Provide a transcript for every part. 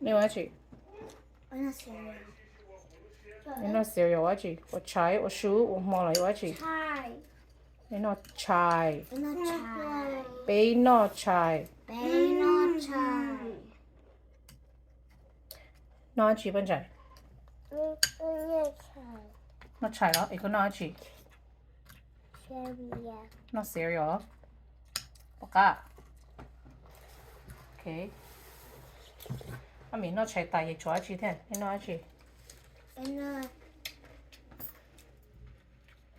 Nej ua dab tsi? Nej noj cereal ua dab tsi? Ua tshais, ua su, ua hmo los ua dab tsi? Nej noj tshais. Peb noj tshais. Noj dab tsi Paj Ntsais? Noj tshais los es koj noj dab tsi? Noj cereal. Pom qab. Ok. Mami noj tshais tas ces tshuav dab tsi thiab? Nej noj dab tsi?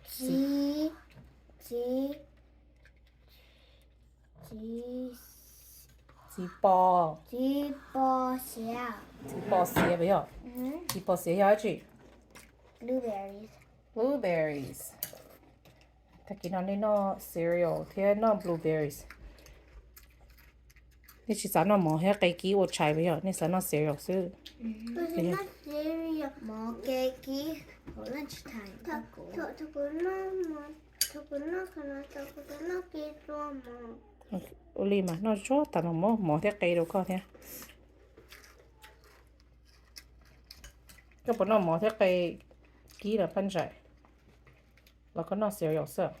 Txiv, txiv, txiv, txiv pos, txiv pos xiav. Txiv pos xiav puas yog? Txiv pos xiav yog dab tsi? Blueberries. Tag kis no nej noj cereal thiab noj blueberries. Nej tsis xav noj mov thiab qe kib ua tshais puas yog? Nej xav noj cereal xwb. Mov qe kib. Ua li mas noj zuag tas los muab mov thiab qe rau koj thiab. Koj puas noj mov thiab qe kib los Paj Ntsais? Los koj noj cereal xwb?